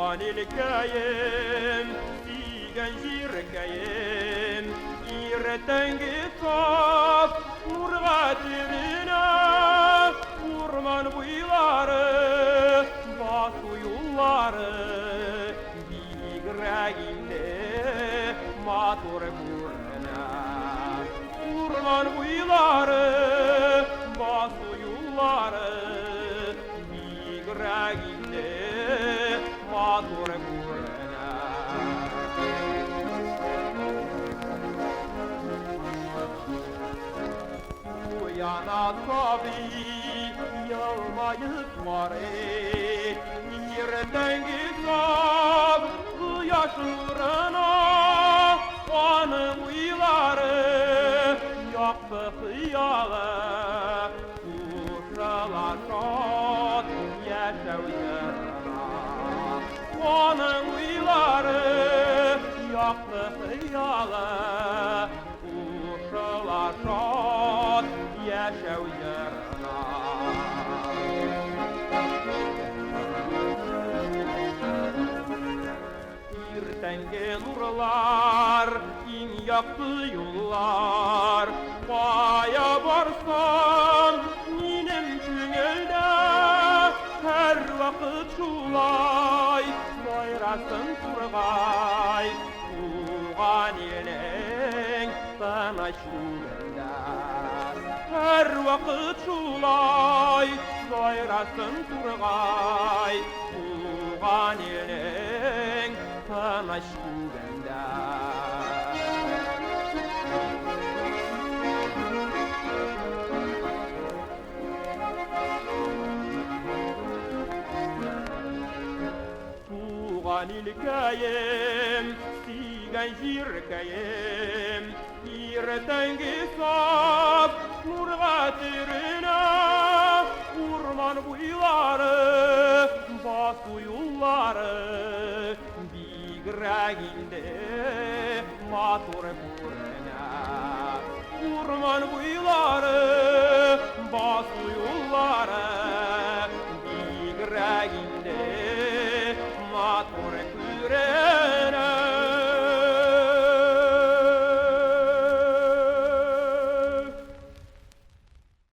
Туган илкәем, сөйгән җиркәем, иртәнге саф нурга төренә, урман буйлары, басу юллары, бигрәк инде матур күренә. Урман буйлары, басу юллары, бигрәк инде матур күренә. Уяна сабый, елмаеп карый, иртәнге саф кояш нурына, аның уйлары, якты хыялы, кушыла шат яшәү җырына. Аның уйлары, якты хыялы, кушыла шат яшәү җырына. Иртәнге нурлар, иң якты юллар, кая барсам, минем күңелдә һәрвакыт шулай сайрасын тургай, туган илнең тыныч күгендә. Һәрвакыт шулай сайрасын тургай, туган илнең тыныч күгендә. Туган илкәем, сөйгән җиркәем, иртәнге саф нурга төренә, урман буйлары, басу юллары, бигрәк инде матур күренә. Урман буйлары, басу юллары, бигрәк инде матур.